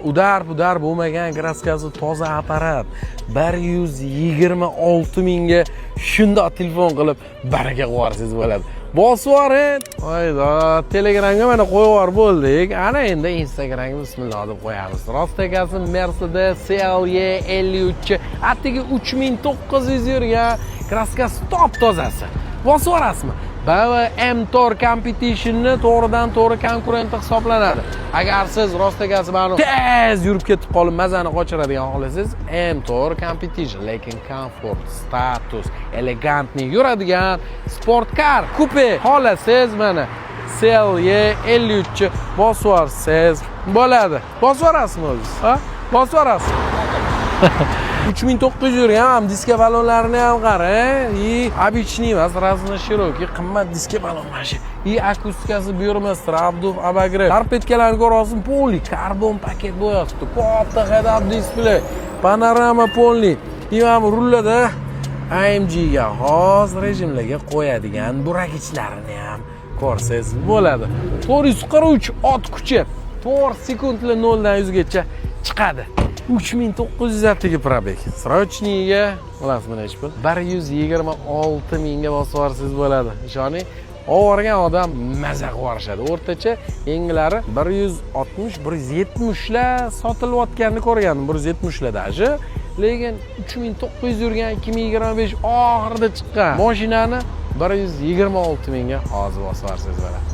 Удар pudar bo'lmagan, краска si toza apparat. 126 mingga shundoq telefon qilib, baraka qilib yuborsangiz bo'ladi. Bosib yuboring. Voydo, Telegramga mana qo'yib yuborib bo'ldik. Ana endi Instagramga bismillah deb qo'yamiz. Rost akasi, Mercedes CLE 53, atigi 3900 yurgan, краска si top tozasi. Bosib yuborasizmi? BMW M4 Competitionni to'g'ridan to'g'ri konkurenti hisoblanadi. Agar siz, rost akasi, mana tez yurib ketib qolib, mazani qochiradigan xohlasangiz, M4 Competition, lekin komfort, status, элегантный yuradigan спорткар, kupe xohlasangiz, mana CLE 53 bosib yuborsangiz bo'ladi. Bosib yuborasizmi o'zingiz? Ha? Bosib yuborasiz. 3900 yurgan ham, diska balonlarini ham qarang. И обычный emas, разноширокий, qimmat diska balon mana shu. И akustikasi Burmester, обдув, обогрев. Торпедка larni ko'ryapsizmi? Полный karbon paket bo'lyapti. Katta head up display, panorama полный. И mana bu rullarda AMG ga xos rejimlarga qo'yadigan buraginchlarini ham ko'rsangiz bo'ladi. 443 ot kuchi, 4 sekundda 0 dan 100 gacha chiqadi. 3900 atigi пробег. Срочный ga bilasizmi nechi pul? 126 mingga bosib yuborsangiz bo'ladi. Ishoning, olib odam maza qilib yuborishadi. O'rtacha yengilari 160, 170 lar sotilayotganini ko'rgandim, 170 lar даже. Lekin 3900 yurgan, 2025 oxirida chiqqan mashinani 126 mingga hozir bosib yuborsangiz bo'ladi.